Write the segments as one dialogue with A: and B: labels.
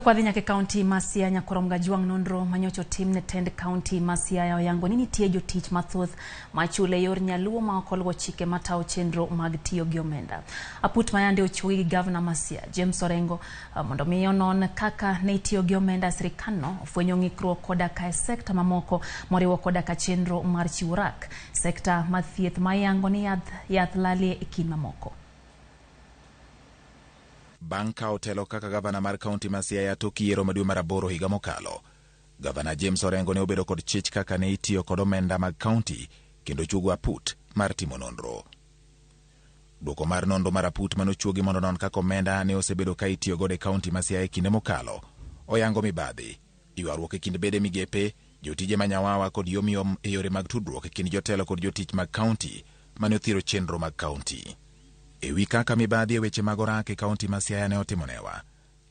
A: Kwadhi nyaka e kaunti ma Siaya Nyakorom Gajwang' nonro manyocha otim ne tend kaunti ma Siaya oyango ni nitie jotich mathoth machule e yor nyaluo ma ok oluwo chike matayo chenro mag tiyo gi omenda. Aput mayande ochuogi gi gavana ma Siaya James Orengo mondo mi onon kaka ne itiyo gi omenda e sirkandno ofwenyo ng'ikruok koda ka e sekta mamoko moriwo koda ka chenro mar chiwo rak, sekta mar thieth ma iyango ni yath, yath lalie e kind mamoko.
B: Bang' kawo telo kaka gavana mar kaunti ma Siaya tok yiero ma dwe mar aboro higa mokalo, Gavana James Orengo ne obedo kod chich kaka ne itiyo kod omenda mag kaunti kendo chuogo aput mar timo nonro. Duoko mar nonro mar aput mane ochuogi mondo onon kaka omenda ne osebedo ka itiyo godo e kaunti ma Siaya e kinde mokalo oyango mibadhi, ywaruok e kind bede migepe, jotije ma nyawawa kod yomyom e yore mag tudruok e kind jotelo kod jotich mag kaunti mane othiro chenro mag kaunti. E wi kaka mibadhi e weche mag orak e kaunti ma Siaya ne otimonewa,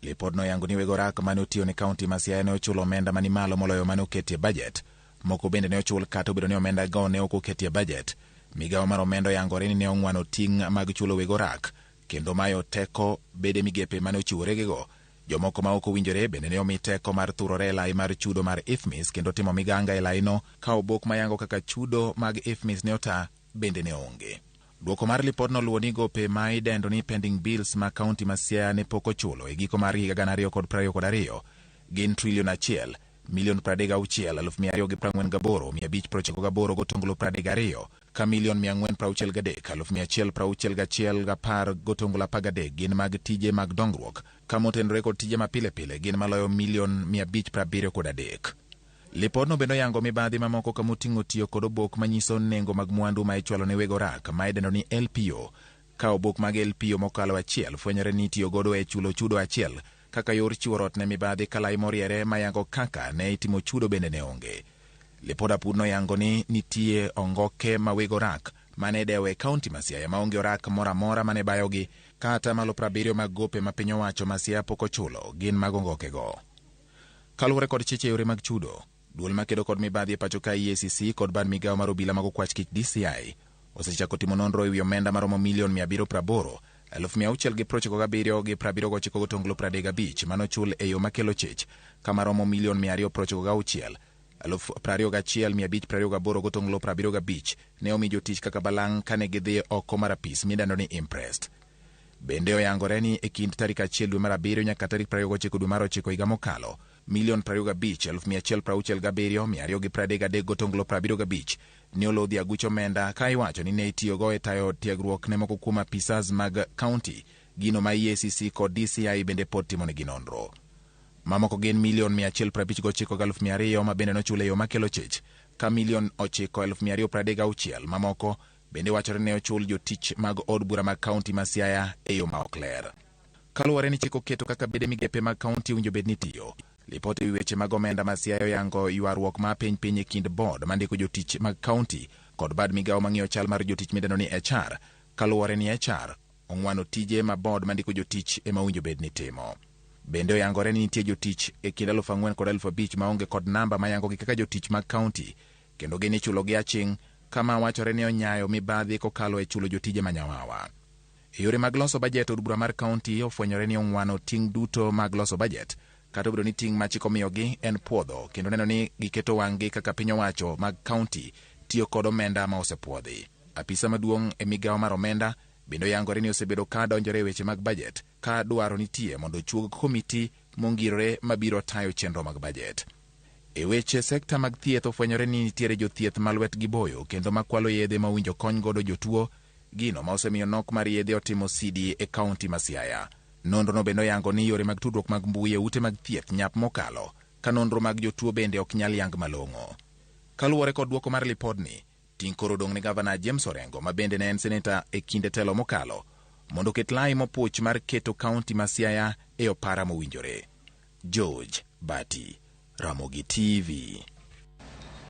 B: lipodno oyango ni weg orak mane otiyo ne kaunti ma Siaya ne ochulo omenda mani malo moloyo mane oketie bajet. Moko bende ne ochul kata obedo ni omenda go ne ok oketie bajet. Migawo mar omenda oyangore ni ne ong'wano ting' mag chulo weg orak kendo mayo teko bede migepe mane ochiworegigo. Jomoko ma ok owinjore bende ne omi teko mar thurore e lai mar chudo mar IFMIS kendo timo miganga e laino ka obok mayango kaka chudo mag IFMIS ne ota bende ne onge. Duoko mar lipodno luwo ni gope ma idendo ni pending bills ma kaunti ma Siaya ne pok ochulo e giko mar higa 2022 gin trilion 1 milion 36 248 598 gotonglo 32 ka milion 463 161 10 gotonglo 13 gin mag tije mag dongruok ka motenore kod tije ma pile pile gin maloyo milion 573. Lipodno bende oyango mibadhi mamoko kamoting'o tiyo kod obok manyiso nengo mag mwandu ma ichwalo ne weg orak ma idendo ni LPO ka obok mag LPO mokalo achiel fwenyore ni itiyo godo e chulo chudo achiel kaka yor chiwo rot ne mibadhi ka lai moriere mayango kaka ne itimo chudo bende ne onge. Lipod apudno oyango ni nitie ongoke ma weg orak mane idewo e kaunti ma Siaya maonge orak moro amora mane bayogi ka atamalo 70 mag gope ma piny owacho ma Siaya pok ochulo gin mag ongokego. Kaluwore kod chich e yore mag chudo, duol makedo kod mibadhi e pacho ka EACC kod bad migawo mar obila mag okwach kich DCI osechako timo nonro ewi omenda maromo milion 780 697 gi 79 gotonglo 35 manochul e yo makelo chich kama romo milion 296 21,528 gotonglo 75 ne omi jotich kaka balang' kane gidhi oko mar apis midendo ni imprest. Bende oyangore ni e kind tarik 1 dwe mar abiriyo nyaka tarik 29 dwe mar ochiko higa mokalo, milion 25 167 233 gotonglo 75 ne olodhi aguch omenda ka iwacho ni ne itiyogo e tayo tiegruok ne moko kuom apisas mag kaunti, gino ma EACC kod DCI bende pod timonegi nonro. Mamoko gin milion 159,200 ma bende nochul e yo makelo chich, ka milion 9,236 mamoko bende wachore ne ochul jotich mag od bura mag kaunti ma Siaya e yo ma ok ler. Kaluwore ni chik oketo kaka bede migepe mag kaunti owinjo bed ni tiyo, lipot ewi weche mag omenda ma Siaya oyango ywaruok ma piny piny e kind board mandiko jotich mag kaunti kod bad migawo mang'iyo chal mar jotich midendo ni HR, kaluwore ni HR ong'wano tije ma board mandiko jotich ema owinjo bed ni timo. Bende oyangore ni nitie jotich e kind 4,000 kod 5,000 maonge kod namba mayangogi kaka jotich mag kaunti kendo gin ichulogi aching' kama wachore ni onyayo mibadhi kokalo e chulo jotije manyawawa. E yore mag loso bajet, od bura mar kaunti ofwenyore ni ong'wano ting' duto mag loso bajet, kata obedo ni ting' ma chik omiyogi en puodho kendo neno ni giketo wang'gi kaka piny owacho mag kaunti tiyo kod omenda ma osepuodhi. Apisa maduong' e migawo mar omenda bende oyangore ni osebedo ka donjore e weche mag bajet ka dwaro nitie mondo ochuog komiti mongirore mabiro tayo chenro mag bajet. E weche sekta mag thieth ofwenyore ni nitiere jothieth ma lwetgi boyo kendo makwalo yedhe ma owinjo kony godo jotuo, gino ma osemiyo nok mar yedhe otimo sidi e kaunti ma Siaya. Nonrono bende oyango ni yore mag tudruok mag mbui e ute mag thieth nyap mokalo, ka nonro mag jotuo bende ok nyal yang malong'o. Kaluwore kod duoko mar lipodni, ting' koro odong' ne Gavana James Orengo ma bende ne en seneta e kinde telo mokalo mondo oket lai mopuch mar keto kaunti ma Siaya e opara mowinjore. George Bati, Ramogi TV.